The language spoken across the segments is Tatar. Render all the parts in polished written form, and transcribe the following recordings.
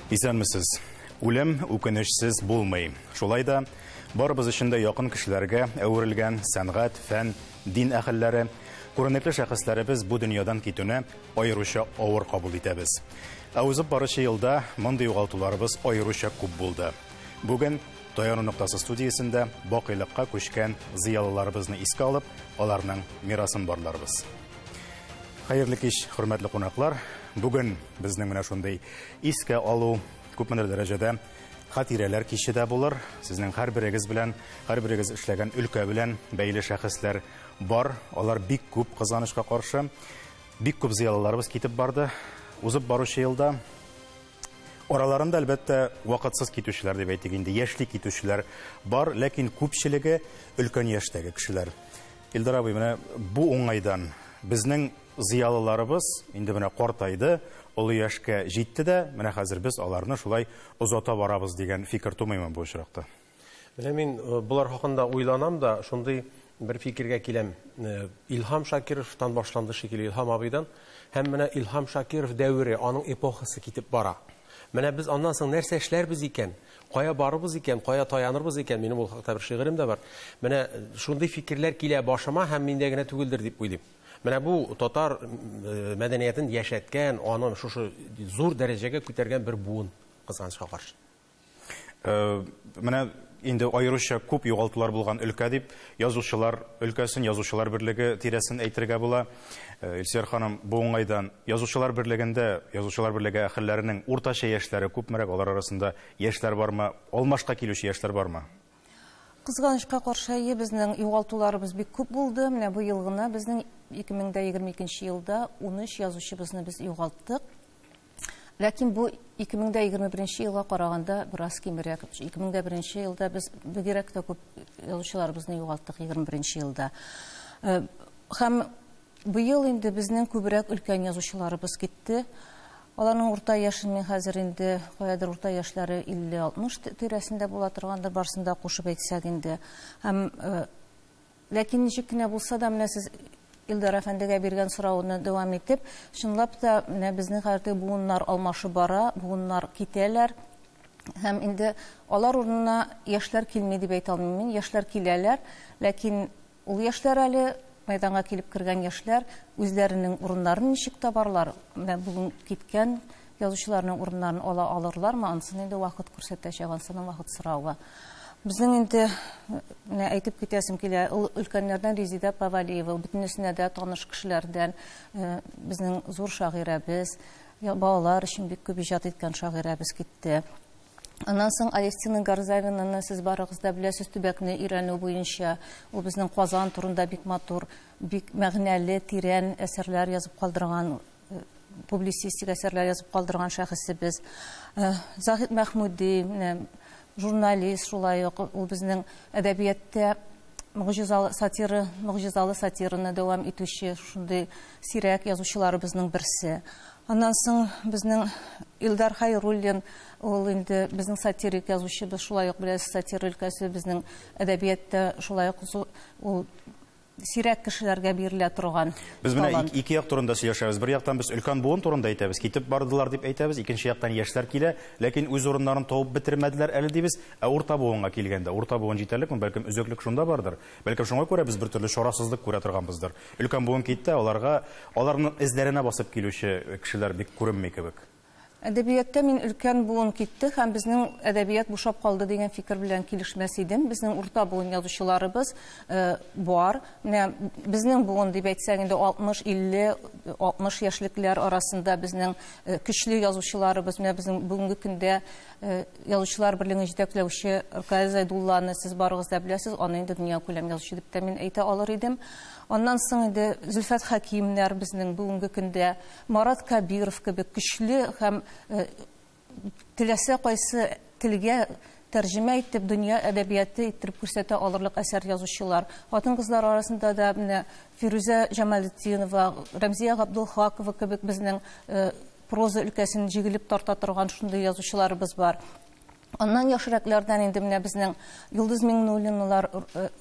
Исәнмесез. Үлем үкенечсез булмый. Шулай да барыбыз өчен дә якын кешеләргә әверелгән сәнгать, фән, дин әһелләре, күренекле шәхесләребез бу дөньядан китүне аеруча авыр кабул итәбез. Ә узып баручы елда мондый югалтуларыбыз аеруча күп булды. Бүген Таяну ноктасы студиясендә бакыйлыкка күчкән зыялыларыбызны искә алып, аларның мирасын барларбыз. Хәерле кич, хөрмәтле кунаклар. Бүген безнең менә шундый искә алу күпмедер дәрәҗәдә хатирәләр киче дә булыр. Сезнең һәрберегез белән, һәрберегез эшләгән өлкә белән бәйле шәхесләр бар. Алар бик күп, кызганычка каршы. Бик күп зыялыларыбыз китеп барды. Узып баручы елда араларында, әлбәттә, вакытсыз китүчеләр дип әйтик инде, яшьли китүчеләр бар, ләкин күпчелеге өлкән яшьтәге кешеләр. Илдар абый, менә бу уңайдан безнең зыялыларыбыз инде менә картайды, олы яшькә җитте дә, менә хәзер без аларны шулай озата барабыз дигән фикер тумыймы бу очракта? Менә мин болар хакында уйланам да, шундый бер фикергә киләм. Илһам Шакировтан башланды шикелле, Илһам абыйдан. Һәм менә Илһам Шакиров дәвере, аның эпохасы китеп бара. Менә без аннан соң нәрсә эшләрбез икән? Кая барырбыз икән, кая таянырбыз икән? Минем ул хакта бер шигырем дә бар. Менә шундый фикерләр килә башыма һәм миндә генә түгелдер дип уйлыйм. Менә бу татар мәдәниятен яшәткән, аны шушы зур дәрәҗәгә күтәргән бер буын, кызганычка каршы. Менә инде аеруча күп югалтулар булган өлкә дип язучылар өлкәсен, язучылар берлеге тирәсен әйтергә була. Илсөяр ханым, бу уңайдан язучылар берлегендә, язучылар берлеге әһелләренең уртача яшьләре күпмерәк, алар арасында яшьләр бармы, алмашка килүче яшьләр бармы? Кызганычка каршы, әйе, безнең югалтуларыбыз бик күп булды. Менә бу ел гына безнең 2022 елда 13 язучыбызны без югалттык. Ләкин бу 2021 елга караганда бераз кимрәк. 2001 елда без бигрәк тә күп язучыларыбызны югалттык 21 елда. Һәм быел инде безнең күбрәк өлкән язучыларыбыз китте. Аларның урта яшен мин хәзер инде каядыр урта яшьләре 50-60 тирәсендә була торгандыр, барысын да кушып әйтсәк инде. Һәм ләкин ничек кенә булса да, менә сез Илдар әфәндегә биргән сорауны дәвам итеп, чынлап та менә безнең хәзерге буыннар алмашы бара, буыннар китәләр. Һәм инде алар урынына яшьләр килми дип әйтә алмыйм мин. Яшьләр киләләр, ләкин ул яшьләр әле мәйданга килеп кергән яшьләр үзләренең урыннарын ничек табарлар? Менә бүген киткән язучыларның урыннарын ала алырлармы? Анысын инде вакыт күрсәтәчәк, анысының вакыт соравы. Безнең инде менә әйтеп китәсем килә, ул өлкәннәрдән Резида Павалиева, бөтенесенә дә таныш кешеләрдән, безнең зур шагыйрәбез, балалар өчен бик күп иҗат иткән шагыйрәбез китте. Аннан соң Алевтина Горзавинаны сез барыгыз да беләсез, төбәкне өйрәнү буенча. Ул безнең Казан турында бик матур, бик мәгънәле, тирән әсәрләр язып калдырган, публицистик әсәрләр язып калдырган шәхесебез. Заһид Мәхмүди, менә журналист шулай ук, ул безнең әдәбиятта могҗизалы сатира, могҗизалы сатираны дәвам итүче шундый сирәк язучыларыбызның берсе. Аннан соң безнең Илдар Хайруллин, ул инде безнең сатирик язучыбыз, шулай ук беләсез, сатира өлкәсе безнең әдәбиятта шулай ук ул сирәк кешеләргә бирелә торган Без менә талант. ике як турында сөйләшәбез. Бер яктан без өлкән буын турында әйтәбез, китеп бардылар дип әйтәбез, икенче яктан яшьләр килә, ләкин үз урыннарын табып бетермәделәр әле дибез. Ә урта буынга килгәндә, урта буын җитәрлекме? Бәлкем өзеклек шунда бардыр. Бәлкем шуңа күрә без бер төрле чарасызлык күрә торганбыздыр. Өлкән буын китте, аларга, аларның эзләренә басып килүче кешеләр бик күренми кебек. Әдәбиятта мин өлкән буын китте һәм безнең әдәбият бушап калды дигән фикер белән килешмәс идем. Безнең урта буын язучыларыбыз бар. Менә безнең буын дип әйтсәң инде 60, 50, 60 яшьлекләр арасында безнең көчле язучыларыбыз, менә безнең бүгенге көндә язучылар берлеген җитәкләүче Ркаил Зәйдулланы сез барыгыз да беләсез, аны инде дөнья күләм язучы дип тә мин әйтә алыр идем. Аннан соң инде Зөлфәт Хәкимнәр безнең бүгенге көндә, Марат Кәбиров кебек көчле һәм теләсә кайсы телгә тәрҗемә итеп, дөнья әдәбияты иттереп күрсәтә алырлык әсәр язучылар. Хатын-кызлар арасында да менә Фирүзә Җамалетдинова, Рәмзия Габдулхакова кебек безнең проза өлкәсен җигелеп тарта торган шундый язучыларыбыз бар. Аннан яшьрәкләрдән инде менә безнең Йолдыз Миңнуллиналар,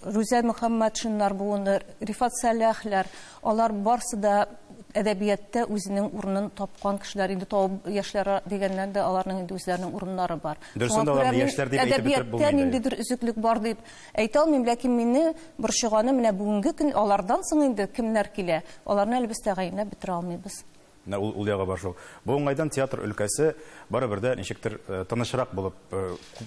Рүзәл Мөхәммәтшиннар буыны, Рифат Сәләхләр, алар барсы да әдәбиятта үзенең урынын тапкан кешеләр инде табып яшьләр дигәннән дә аларның инде үзләренең урыннары бар. Дөресен дә аларны яшьләр дип әйтеп бетереп булмый. Әдәбиятта ниндидер өзеклек бар дип әйтә алмыйм, ләкин мине борчыганы менә бүгенге көн алардан соң инде кемнәр килә, аларны әле без тәгаенләп бетерә алмыйбыз. Менә ул ягы бар шул. Бу уңайдан театр өлкәсе барыбер дә ничектер тынычрак булып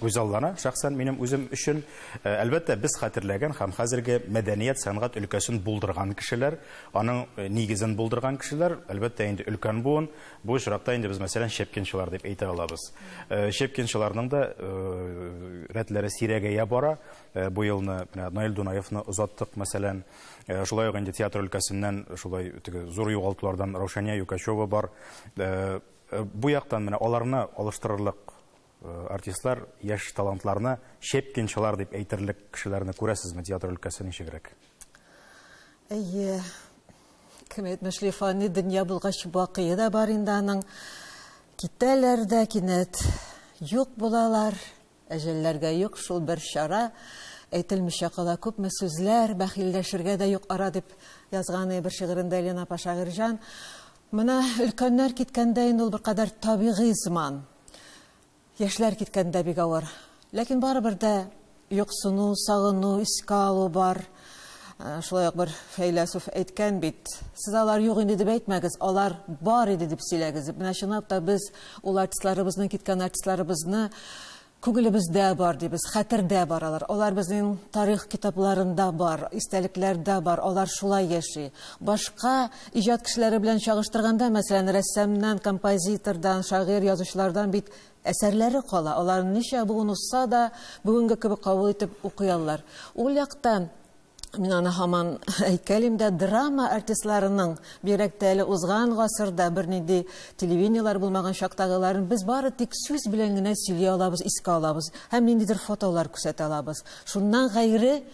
күзаллана, шәхсән минем үзем өчен. Әлбәттә, без хәтерләгән һәм хәзерге мәдәният, сәнгать өлкәсен булдырган кешеләр, аның нигезен булдырган кешеләр, әлбәттә, инде өлкән буын. Бу очракта инде без, мәсәлән, Щепкинчылар дип әйтә алабыз. Щепкинчыларның да рәтләре сирәгәя бара. Бу елны менә Наил Дунаевны озаттык, мәсәлән. Шулай ук инде театр өлкәсеннән шулай теге зур югалтулардан Раушания Юкачева бар. Бу яктан менә аларны алыштырырлык артистлар, яшь талантларны Щепкинчылар дип әйтерлек кешеләрне күрәсезме театр өлкәсе ничегрәк? Әйе. Кем әйтмешли, фани дөнья булгач бакые да бар инде аның. Китәләр дә кинәт юк булалар. Әҗәлләргә юк шул бер чара. Әйтелмичә кала күпме сүзләр, бәхилләшергә дә юк ара дип язган бер шигырендә Лена апа Шагыйрьҗан. Менә өлкәннәр киткәндә инде ул беркадәр табигый заман. Яшьләр киткәндә бик авыр. Ләкин барыбер дә юксыну, сагыну, искә алу бар. Шулай ук бер фәйләсуф әйткән бит, сез алар юк инде дип әйтмәгез, алар бар иде дип сөйләгез. Менә чынлап та без ул артистларыбызны, киткән артистларыбызны күңелебездә бар дибез, хәтердә бар алар. Алар безнең тарих китапларында бар, истәлекләрдә бар, алар шулай яши. Башка иҗат кешеләре белән чагыштырганда, мәсәлән, рәссамнан, композитордан, шагыйрь, язучылардан бит әсәрләре кала. Алар ничә буын узса да, бүгенге кебек кабул итеп укый алар. Ул яктан мин аны һаман әйткәлим дә, драма артистларының бигрәк тә әле узган гасырда бернинди телевидениелар булмаган чактагыларын без бары тик сүз белән генә сөйли алабыз, искә алабыз һәм ниндидер фотолар күрсәтә алабыз. Шуннан гайре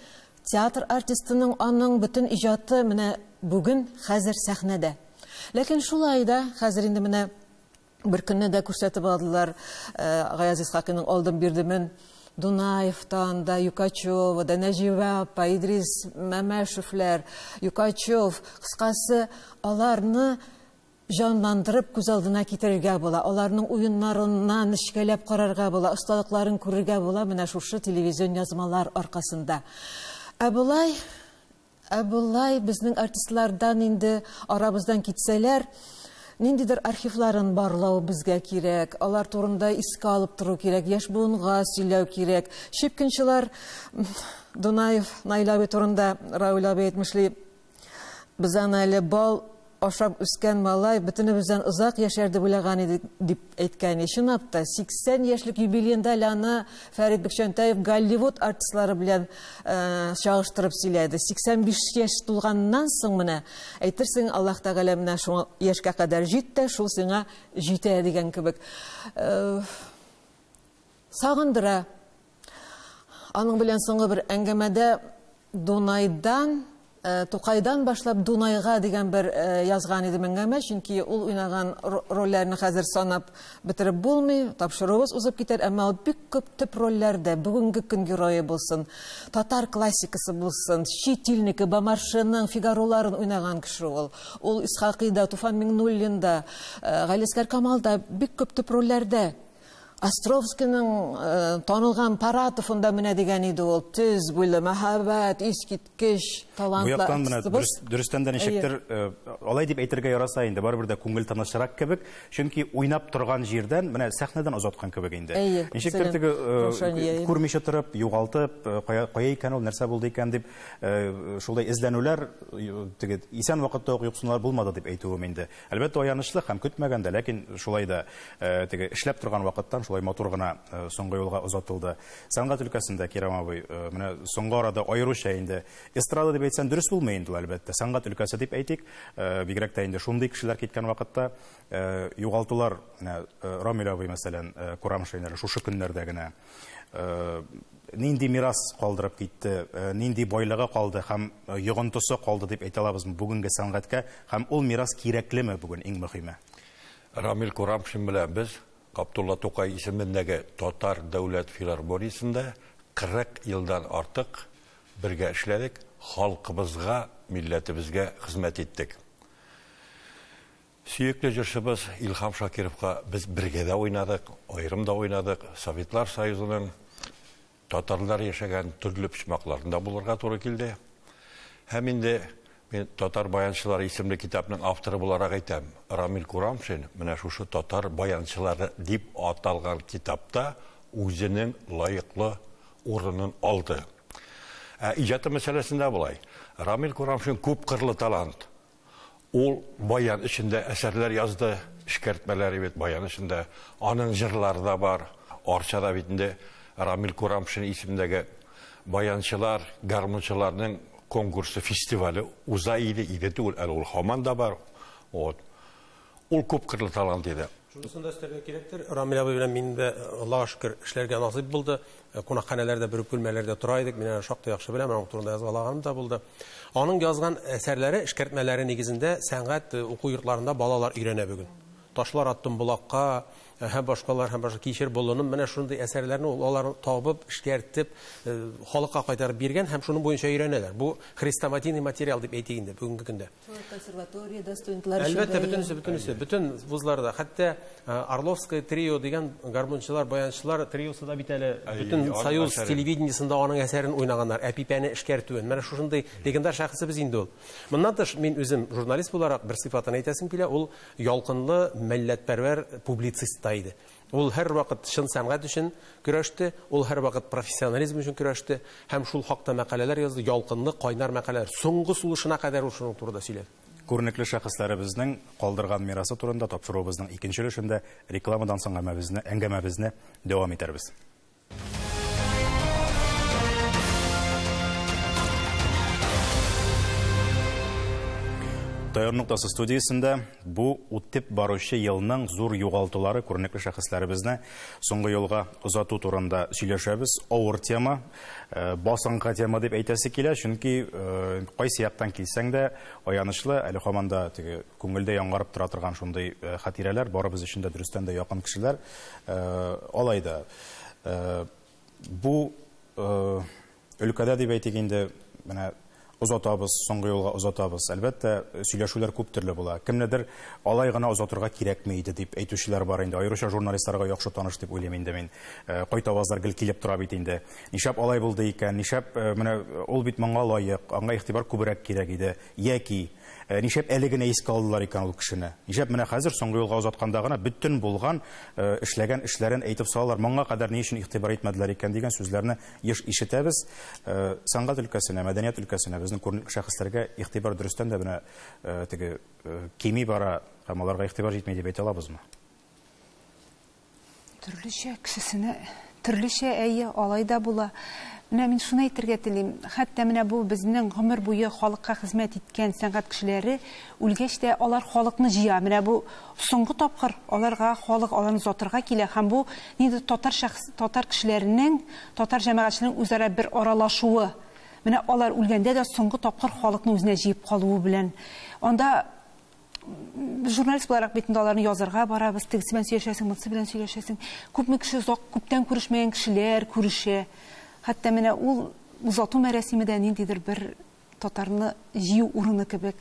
театр артистының аның бөтен иҗаты менә бүген хәзер сәхнәдә. Ләкин шулай да хәзер инде менә бер көнне дә күрсәтеп алдылар Гаяз Исхакыйның Алдым бирдемен. Дунаевтан да, Юкачева да, Нәҗибә апа, Идрис Мәмәшевләр, Юкачев, кыскасы, аларны җанландырып күз алдына китерергә була, аларның уеннарыннан нечкәләп карарга була, осталыкларын күрергә була менә шушы телевизион язмалар аркасында. Ә болай безнең артистлардан инде арабыздан китсәләр, ниндидер архивларын барлау безгә кирәк, алар турында искә алып тору кирәк, яшь буынга сөйләү кирәк. Щепкинчылар Дунаев, Наил абый турында Равил абый әйтмешли, без аны әле бал ашап үскән малай, бөтенебездән озак яшәр дип уйлаган идек дип әйткән. Чынлап та 80 яшьлек юбилеенда әле аны Фәрит Бикчәнтәев Голливуд артистлары белән чагыштырып сөйләде. 85 яшь тулганнан соң менә әйтерсең, Аллаһ Тәгалә менә шул яшькә кадәр җитте, шул сиңа җитә дигән кебек. Сагындыра. Аның белән соңгы бер әңгәмәдә Дунайдан, Тукайдан башлап Дунайга дигән бер язган идем әңгәмә, чөнки ул уйнаган рольләрне хәзер санап бетереп булмый, тапшыруыбыз узып китәр, әмма ул бик күп төп рольләрдә, бүгенге көн герое булсын, татар классикасы булсын, чит илнеке, Бомаршеның Фигароларын уйнаган кеше ул. Ул Исхакыйда, Туфан Миңнуллинда, Галиәсгар Камалда бик күп төп рольләрдә. Островскийның танылган Паратовында менә дигән иде ул, төз буйлы, мәһабәт, искиткеч талантлы. Бу яктан менә дөрестән дә ничектер, алай дип әйтергә яраса инде, барыбер дә күңел тынычрак кебек, чөнки уйнап торган җирдән, менә сәхнәдән озаткан кебек инде. Ничектер теге күрмичә торып, югалтып, кая икән ул, нәрсә булды икән дип, шулай эзләнүләр, теге исән вакытта ук юксынулар булмады дип әйтүем инде. Әлбәттә, аянычлы һәм көтмәгәндә, ләкин шулай да теге эшләп торган вакыттан шулай матур гына соңгы юлга озатылды. Сәнгать өлкәсендә Кирам абый, менә соңгы арада аеруча инде эстрада дип әйтсәң дөрес булмый инде ул, әлбәттә. Сәнгать өлкәсе дип әйтик, бигрәк тә инде шундый кешеләр киткән вакытта югалтулар, менә Рамил абый мәсәлән, Курамшин әле шушы көннәрдә генә нинди мирас калдырып китте, нинди байлыгы калды һәм йогынтысы калды дип әйтә алабызмы бүгенге сәнгатькә, һәм ул мирас кирәклеме бүген иң мөһиме? Рамил Курамшин белән без Габдулла Тукай исемендәге Татар дәүләт филармониясендә 40 елдан артык бергә эшләдек, халкыбызга, милләтебезгә хезмәт иттек. Сөекле җырчыбыз Илһам Шакировка без бергә дә уйнадык, аерым да уйнадык. Советлар Союзының татарлар яшәгән төрле почмакларында булырга туры килде. Һәм инде мин Татар баянчылары исемле китапның авторы буларак әйтәм, Рамил Курамшин менә шушы Татар баянчылары дип аталган китапта үзенең лаеклы урынын алды. Ә иҗаты мәсьәләсендә болай. Рамил Курамшин күпкырлы талант. Ул баян эчендә әсәрләр язды, эшкәртмәләр бит баян эчендә. Аның җырлары да бар. Арчада бит инде Рамил Курамшин исемендәге баянчылар, гармунчыларның конкурсы, фестивале уза иде, иде түгел, әле ул һаман да бар. Вот. Ул күпкырлы талант иде. Шунысын да өстәргә кирәктер. Рамил абый белән мин дә, Аллага шөкер, эшләргә насыйп булды. Кунакханәләрдә, бер үк бүлмәләрдә тора идек. Мин аны шактый яхшы беләм, аның турында язгалаганым да булды. Аның язган әсәрләре, эшкәртмәләре нигезендә сәнгать уку йортларында балалар өйрәнә бүген. Ташлар аттым болакка һәм башкалар, һәм башка кичер болыным, менә шундый әсәрләрне ул аларны табып, эшкәртеп, халыкка кайтарып биргән һәм шуның буенча өйрәнәләр. Бу хрестоматийный материал дип әйтик инде бүгенге көндә. Консерваториядә студентлар өчен. Әлбәттә, бөтенесе, бөтенесе, бөтен вузларда, хәтта Орловское трио дигән гармунчылар, баянчылар триосы да бит әле бөтен Союз телевидениесендә аның әсәрен уйнаганнар, Әпипәне эшкәртүен. Менә шушындый легендар шәхесебез инде ул. Моннан тыш, мин үзем журналист буларак бер сыйфатын әйтәсем килә, ул ялкынлы, милләтпәрвәр публицист та иде. Ул һәрвакыт чын сәнгать өчен көрәште, ул һәрвакыт профессионализм өчен көрәште һәм шул хакта мәкаләләр язды, ялкынлы, кайнар мәкаләләр. Соңгы сулышына кадәр ул шуның турында сөйләде. Күренекле шәхесләребезнең калдырган мирасы турында тапшыруыбызның икенче өлешендә рекламадан соң әңгәмәбезне дәвам итәрбез. Таяр ноктасы студиясендә бу үтеп баручы елның зур югалтулары, күренекле шәхесләребезне соңгы юлга озату турында сөйләшәбез. Авыр тема, басынкы тема дип әйтәсе килә, чөнки кайсы яктан килсәң дә аянычлы, әле һаман да теге күңелдә яңарып тора торган шундый хатирәләр, барыбыз өчен дә дөрестән дә якын кешеләр. Алай да бу өлкәдә дип әйтик инде, менә озатабыз, соңгы юлга озатабыз. Әлбәттә, сөйләшүләр күп төрле була. Кемнедер алай гына озатырга кирәкми иде дип әйтүчеләр бар инде. Аеруча журналистларга яхшы таныш дип уйлыйм инде мин. Кайтавазлар гел килеп тора бит инде. Нишләп алай булды икән? Нишләп менә ул бит моңа лаек, аңа игътибар күбрәк кирәк иде. Яки нишләп әле генә искә алдылар икән ул кешене? Нишләп менә хәзер соңгы юлга озатканда гына бөтен булган эшләгән эшләрен әйтеп салалар. Моңа кадәр ни өчен игътибар итмәделәр икән дигән сүзләрне еш ишетәбез. Сәнгать өлкәсенә, мәдәният өлкәсенә безнең күренекле шәхесләргә игътибар дөрестән дә менә теге кими бара һәм аларга игътибар җитми дип әйтә алабызмы? Төрлечә кешесенә, төрлечә әйе, алай да була. Менә мин шуны әйтергә телим. Хәтта менә бу безнең гомер буе халыкка хезмәт иткән сәнгать кешеләре үлгәч тә алар халыкны җыя. Менә бу соңгы тапкыр аларга халык аларны озатырга килә һәм бу нинди татар шәхес, татар кешеләренең, татар җәмәгатьчелегенең үзара бер аралашуы. Менә алар үлгәндә дә соңгы тапкыр халыкны үзенә җыеп калуы белән. Анда журналист буларак бит инде аларны язырга барабыз, тегесе белән сөйләшәсең, монысы белән сөйләшәсең. Күпме кеше озак, күптән күрешмәгән кешеләр күрешә. Хәтта менә ул озату мәрасиме дә ниндидер бер татарны җыю урыны кебек.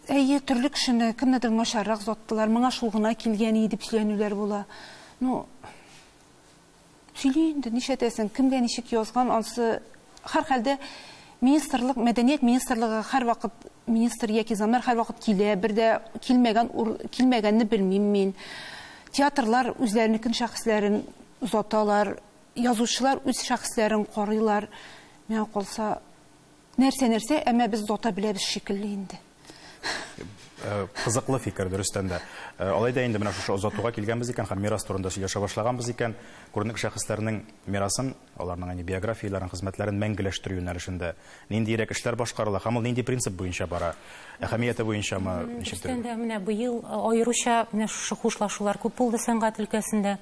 Әйе, төрле кешене кемнедер начаррак озаттылар, моңа шул гына килгән иде дип сөйләнүләр була. Ну, сөйли инде, нишләтәсең, кемгә ничек язган, ансы һәрхәлдә министрлык, мәдәният министрлыгы һәрвакыт министр яки замнар һәрвакыт килә, бер дә килмәгән, килмәгәнне белмим мин. Театрлар үзләренекен шәхесләрен озаталар, язучылар үз шәхесләрен карыйлар. Миңа калса, нәрсә-нәрсә, әмма без озата беләбез шикелле инде. Кызыклы фикер, дөрестән дә. Алай да инде менә шушы озатуга килгәнбез икән һәм мирас турында сөйләшә башлаганбыз икән, күренекле шәхесләрнең мирасын, аларның инде биографияләрен, хезмәтләрен мәңгеләштерү юнәлешендә ниндирәк эшләр башкарыла һәм ул нинди принцип буенча бара? Әһәмияте буенчамы, ничектер? Дөрестән дә менә быел аеруча менә шушы хушлашулар күп булды сәнгать өлкәсендә.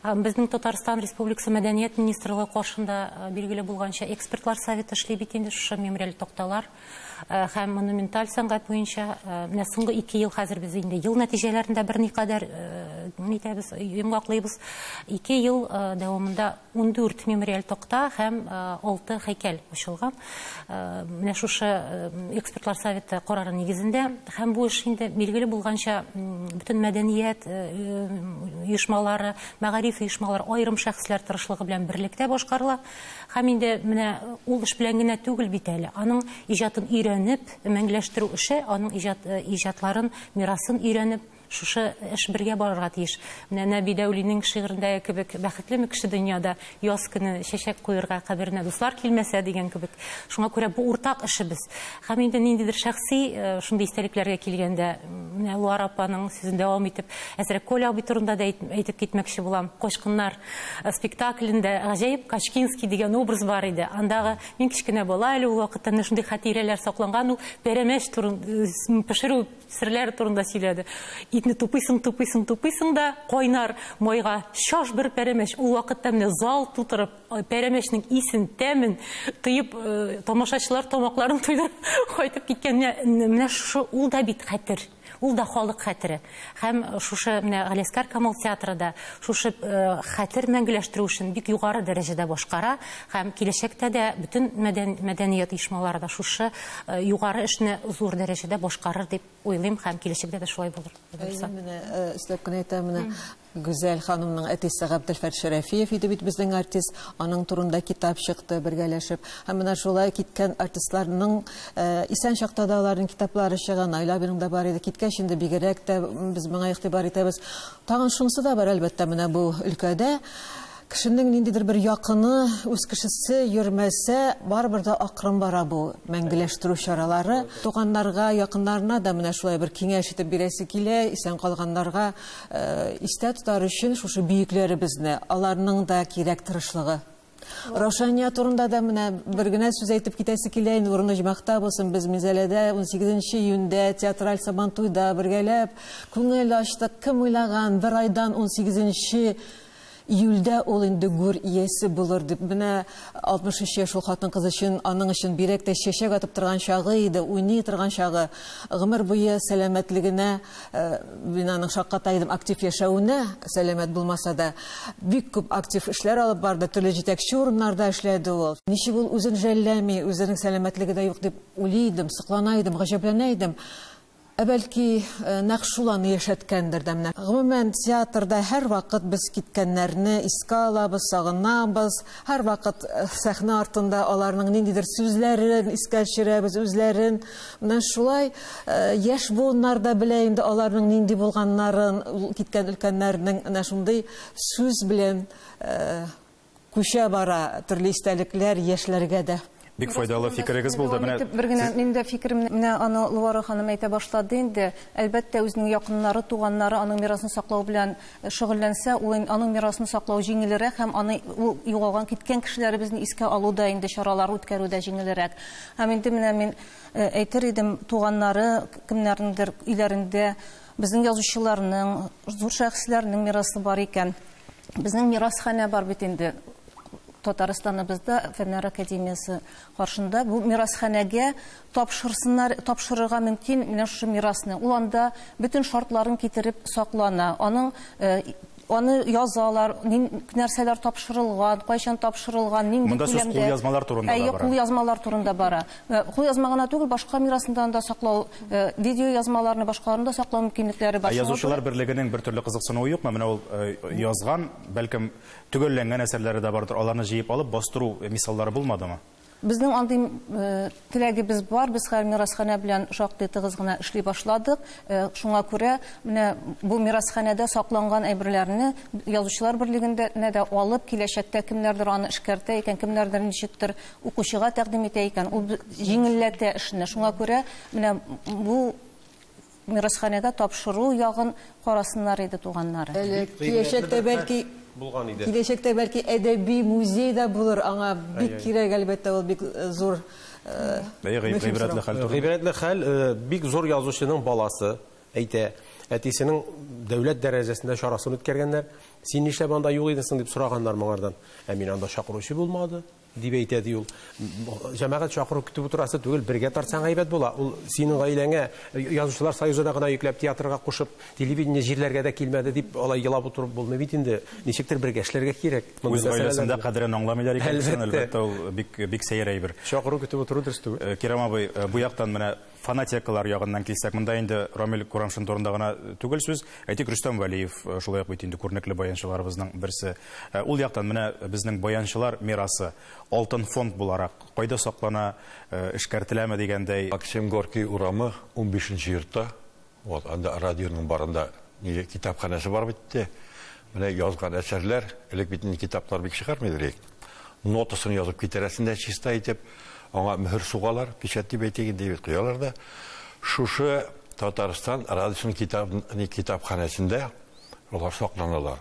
Безнең Татарстан Республикасы Мәдәният министрлыгы каршында билгеле булганча экспертлар советы эшли бит инде шушы мемориаль такталар һәм монументаль сәнгать буенча. Менә соңгы 2 ел хәзер без инде ел нәтиҗәләрендә берникадәр нитәбез, йомгаклыйбыз. 2 ел дәвамында 14 мемориаль такта һәм 6 һәйкәл ачылган. Менә шушы экспертлар советы карары нигезендә һәм бу эш инде билгеле булганча бөтен мәдәният оешмалары, мәгариф оешмалары, аерым шәхесләр тырышлыгы белән берлектә башкарыла. Һәм инде менә ул эш белән генә түгел бит әле. Аның иҗатын өйрәнеп, мәңгеләштерү эше, аның иҗатларын, мирасын өйрәнеп, шушы эш бергә барырга тиеш. Менә Нәби Дәүлинең шигырендәге кебек, бәхетлеме кеше дөньяда яз көне чәчәк куерга каберенә дуслар килмәсә дигән кебек. Шуңа күрә бу уртак эшебез. Һәм инде ниндидер шәхси шундый истәлекләргә килгәндә, менә Луара апаның сүзен дәвам итеп, әзрәк Коля абый турында да әйтеп китмәкче булам. Качкыннар спектаклендә гаҗәеп Качкинский дигән образ бар иде. Андагы мин кечкенә бала әле ул вакытта менә шундый хатирәләр сакланган, ул пәрәмәч пешерү серләре турында сөйләде. Итне тупыйсың, тупыйсың, тупыйсың да кайнар майга шаш бер пәрәмәч. Ул вакытта менә зал тутырып, пәрәмәчнең исен, тәмен тоеп, тамашачылар тамакларын туйдырып кайтып киткән. Менә шушы ул да бит хәтер. Ул да халык хәтере. Һәм шушы менә Галиәсгар Камал театры да шушы хәтер мәңгеләштерү эшен бик югары дәрәҗәдә башкара һәм киләчәктә дә бөтен мәдәният оешмалары да шушы югары эшне зур дәрәҗәдә башкарыр дип уйлыйм һәм киләчәктә дә шулай булыр. Менә өстәп кенә әйтәм, менә Гүзәл ханымның әтисе Габделфәт Шәрәфиев иде бит безнең артист, аның турында китап чыкты бергәләшеп. Һәм менә шулай киткән артистларның исән чакта да аларның китаплары чыга, Наил абиның да бар иде. Киткәч инде бигрәк тә без моңа игътибар итәбез. Тагын шунысы да бар әлбәттә, менә бу өлкәдә кешенең ниндидер бер якыны, үз кешесе йөрмәсә, барыбер дә акрын бара бу мәңгеләштерү чаралары. Туганнарга, якыннарына да менә шулай бер киңәш итеп бирәсе килә, исән калганнарга истә тотар өчен шушы бөекләребезне, аларның да кирәк тырышлыгы. Раушания турында да менә бер генә сүз әйтеп китәсе килә, инде урыны җмахта булсын, без Минзәләдә 18 июньдә театраль Сабантуйда бергәләп күңел ачтык. Кем уйлаган, бер айдан 18 июльдә ул инде гүр иясе булыр дип. Менә 63 яшь ул хатын-кыз өчен, аның өчен бирәк тә чәчәк атып торган чагы иде, уйный торган чагы. Гомер буе сәламәтлегенә, мин аның шакката идем, актив яшәвенә, сәламәт булмаса да, бик күп актив эшләр алып барды, төрле җитәкче урыннарда эшләде ул. Ничек ул үзен жәлләми, үзенең сәламәтлеге дә юк дип уйлый идем, соклана идем, гаҗәпләнә идем. Ә бәлки нәкъ шул аны яшәткәндер дә менә. Гомумән, театрда һәр вакыт без киткәннәрне искә алабыз, сагынабыз. Һәр вакыт сәхнә артында аларның ниндидер сүзләрен искә төшерәбез, үзләрен. Менә шулай яшь буыннар да белә инде аларның нинди булганнарын, киткән өлкәннәрнең менә шундый сүз белән күчә бара төрле истәлекләр яшьләргә дә. Бик файдалы фикерегез булды. Менә бер генә мин дә фикерем, менә аны Луара ханым әйтә башлады инде. Әлбәттә, үзенең якыннары, туганнары аның мирасын саклау белән шөгыльләнсә, ул аның мирасын саклау җиңелрәк һәм аны ул югалган киткән кешеләребезне искә алуда инде чаралар үткәрүдә җиңелрәк. Һәм инде менә мин әйтер идем, туганнары кемнәрнеңдер өйләрендә безнең язучыларның, зур шәхесләрнең мирасы бар икән. Безнең мирасханә бар бит инде. Татарстаныбызда Фәннәр академиясе каршында бу мирасханәгә тапшырсыннар, тапшырырга мөмкин менә шушы мирасны. Ул анда бөтен шартларын китереп саклана. Аның аны язалар, нәрсәләр тапшырылган, кайчан тапшырылган, нинди күләмдә. Монда сүз кулъязмалар турында да бара. Кулъязмалар турында бара. Кулъязма гына түгел, башка мирасын да саклау, видео язмаларны, башкаларны да саклау мөмкинлекләре бар. Язучылар берлегенең бер төрле кызыксынуы юкмы? Менә ул язган, бәлкем төгәлләнгән әсәрләре дә бардыр. Аларны җыеп алып бастыру мисаллары булмадымы? Безнең андый теләгебез бар, без хәзер мирасханә белән шактый тыгыз гына эшли башладык. Шуңа күрә менә бу мирасханәдә сакланган әйберләрне язучылар берлегендә дә алып, киләчәктә кемнәрдер аны эшкәртә икән, кемнәрдер ничектер укучыга тәкъдим итә икән, ул җиңелләтә эшне. Шуңа күрә менә бу мирасханәгә тапшыру ягын карасыннар иде туганнары. Әле киләчәктә бәлки булган иде. Киләчәктә бәлки әдәби музей да булыр, аңа бик кирәк, әлбәттә, ул бик зур гыйбрәтле хәл. Гыйбрәтле хәл, бик зур язучының баласы әйтә, әтисенең дәүләт дәрәҗәсендә чарасын үткәргәннәр. Син нишләп анда юк идең дип сораганнар моңардан. Ә мин анда чакыручы булмады. дип әйтә ди ул. Җәмәгать чакыру көтеп утырасы түгел, бергә тартсаң әйбәт була. Ул синең гаиләңә Язучылар союзына гына йөкләп, театрга кушып, телевидение җирләргә дә килмәде дип алай елап утырып булмый бит инде. Ничектер бергә эшләргә кирәк. Үз гаиләсендә кадерен аңламыйлар икән, әлбәттә, ул бик бик сәер әйбер. Чакыру көтеп утыру дөрес түгел. Кирам абый, бу яктан менә фанатикалар ягыннан килсәк, монда инде Рамил Курамшин турында гына түгел сүз. Әйтик, Рөстәм Вәлиев шулай ук бит инде күренекле баянчыларыбызның берсе. Ул яктан менә безнең баянчылар мирасы алтын фонд буларак кайда саклана, эшкәртеләме дигәндәй. Максим Горький урамы 15 йортта. Вот анда радионың барында китапханәсе бар бит. Менә язган әсәрләр, элек бит инде китаплар бик чыгармыйдыр элек. Нотасын язып китерәсен дә чиста итеп, аңа мөһер сугалар, печать дип әйтик инде, дип куялар да. Шушы Татарстан радиосының китапханәсендә алар сакланалар.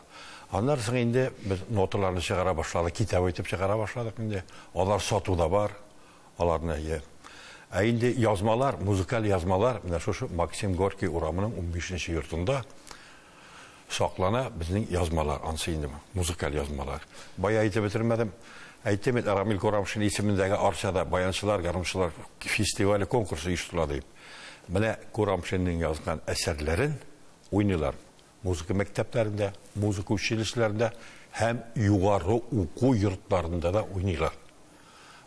Аннан соң инде без ноталарны чыгара башладык, китап итеп чыгара башладык инде. Алар сатуда бар, аларны. Ә инде язмалар, музыкаль язмалар менә шушы Максим Горький урамының 15 йортында саклана безнең язмалар, ансы инде музыкаль язмалар. Бая әйтеп бетермәдем. Әйттем бит, Рамил Курамшин исемендәге Арчада баянчылар, гармунчылар фестивале конкурсы оештырыла дип. Менә Курамшинның язган әсәрләрен уйныйлар. Музыка мәктәпләрендә, музыка училищеләрендә һәм югары уку йортларында да уйныйлар.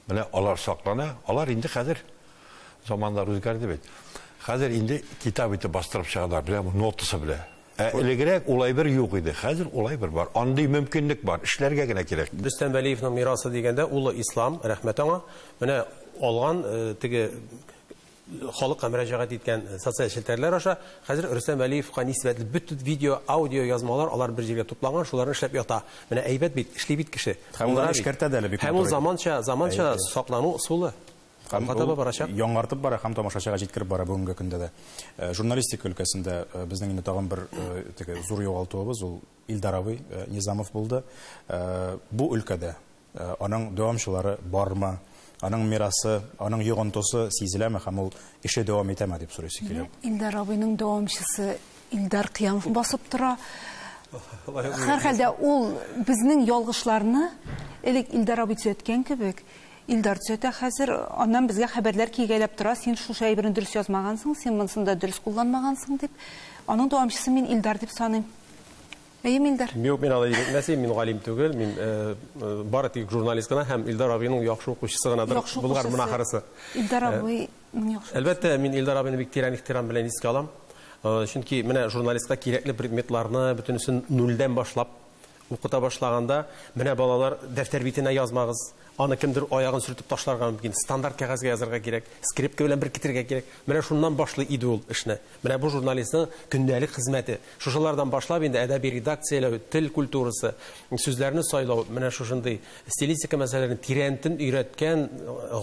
Менә алар саклана, алар инде хәзер заманнар үзгәрде бит. Хәзер инде китап итеп бастырып чыгалар, беләм, нотасы белә. Элегрәк улай бер юк иде, хәзер улай бер бар. Андый мөмкинлек бар, эшләргә генә кирәк. Рөстәм Вәлиевның мирасы дигәндә, улы Ислам, рәхмәт аңа, менә алган теге халыкка мөрәҗәгать иткән социаль челтәрләр аша хәзер Рөстәм Вәлиевка нисбәтле бөтен видео, аудио язмалар алар бер җиргә тупланган, шуларны эшләп ята. Менә әйбәт бит, эшли бит кеше. Һәм ул эшкәртә дә әле бик. Һәм ул заманча саклану ысулы. Һәм яңартып бара, һәм тамашачыга җиткереп бара бүгенге көндә дә. Журналистика өлкәсендә безнең инде тагын бер теге зур югалтуыбыз ул Илдар абый Низамов булды. Бу өлкәдә аның дәвамчылары бармы? Аның мирасы, аның йогынтысы сизеләме һәм ул эше дәвам итәме дип сорыйсы килә. Илдар абыйның дәвамчысы Илдар Кыямов басып тора. Һәрхәлдә ул безнең ялгышларны элек Илдар абый төзәткән кебек, Илдар төзәтә хәзер, аннан безгә хәбәрләр килгәләп тора, син шушы әйберне дөрес язмагансың, син монысын да дөрес кулланмагансың дип. Аның дәвамчысы мин Илдар дип саныйм. Әйе, Илдар? Юк, мин алай дип әйтмәсем, мин галим түгел, мин бары тик журналист кына һәм Илдар абыйның яхшы укучысы гынадыр. Булгар моны ахырысы. Илдар абыйның яхшы. Әлбәттә, мин Илдар абыйны бик тирән ихтирам белән искә алам. Чөнки менә журналистка кирәкле предметларны бөтенесен нульдән башлап укыта башлаганда, менә балалар дәфтәр битенә язмагыз, аны кемдер аягын сүртеп ташларга мөмкин, стандарт кәгазьгә язарга кирәк, скрипка белән беркетергә кирәк. Менә шуннан башлый иде ул эшне. Менә бу журналистның көндәлек хезмәте. Шушылардан башлап инде әдәби редакцияләү, тел культурасы, сүзләрне сайлау, менә шушындый стилистика мәсьәләләрен тирәнтен өйрәткән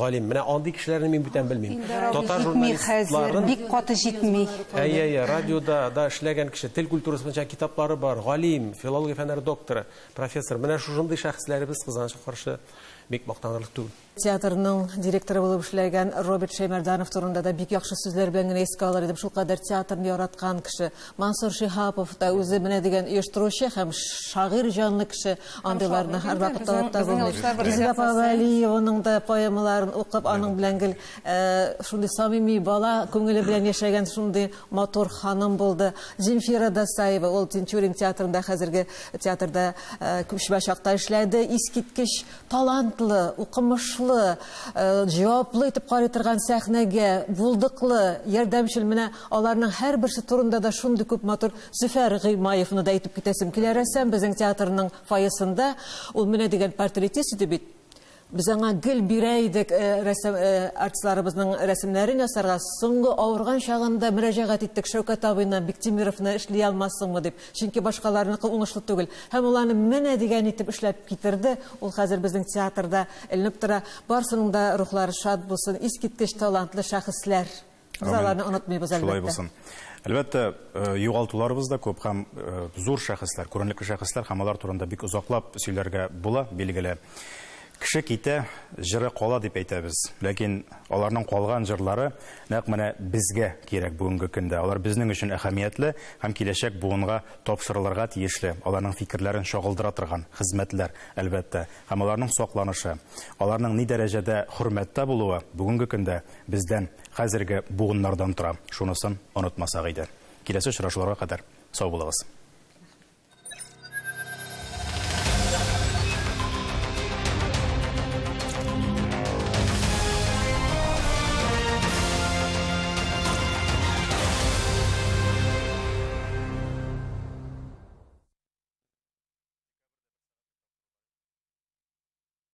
галим. Менә андый кешеләрне мин бүтән белмим. Татар журналистларын бик каты җитми. Әйе, радиода да эшләгән кеше, тел культурасы буенча китаплары бар, галим, филология фәннәре докторы, профессор. Менә шушындый шәхесләребез кызганычка каршы бик мактанырлык түгел. Театрның директоры булып эшләгән Роберт Шәймәрданов турында да бик яхшы сүзләр белән генә искә алыр идем. Шулкадәр театрны яраткан кеше. Мансур Шиһапов та үзе менә дигән оештыручы һәм шагыйрь җанлы кеше. Андыйларны һәрвакытта да булмый. Резеда Вәлиеваның да поэмаларын укып, аның белән гел шундый самими бала күңеле белән яшәгән шундый матур ханым булды. Земфира Дасаева, ул Тинчурин театрында, хәзерге театрда күчмә чакта эшләде. Искиткеч талантлы, укымышлы, җаваплы итеп карый торган сәхнәгә, булдыклы, ярдәмчел. Менә аларның һәрберсе турында да шундый күп матур. Зөфәр Гыймаевны да әйтеп китәсем килә. Рәссам безнең театрның фойесында ул менә дигән портретист иде бит. Без аңа гел бирә идек артистларыбызның рәсемнәрен ясарга. Соңгы авырган чагында мөрәҗәгать иттек Шәүкәт абыйна, Биктимировны эшли алмассыңмы дип. Чөнки башкаларныкы уңышлы түгел. Һәм ул аны менә дигән итеп эшләп китерде. Ул хәзер безнең театрда эленеп тора. Барсының да рухлары шат булсын. Искиткеч талантлы шәхесләр. Без аларны онытмыйбыз әлбәттә. Шулай булсын. Әлбәттә, югалтуларыбыз да күп һәм зур шәхесләр, күренекле шәхесләр һәм алар турында бик озаклап сөйләргә була, билгеле. Кеше китә, җыры кала дип әйтәбез. Ләкин аларның калган җырлары нәкъ менә безгә кирәк бүгенге көндә. Алар безнең өчен әһәмиятле һәм киләчәк буынга тапшырылырга тиешле. Аларның фикерләрен чагылдыра торган хезмәтләр, әлбәттә. Һәм аларның сакланышы, аларның ни дәрәҗәдә хөрмәттә булуы бүгенге көндә бездән, хәзерге буыннардан тора. Шунысын онытмасак иде. Киләсе очрашуларга кадәр сау булыгыз.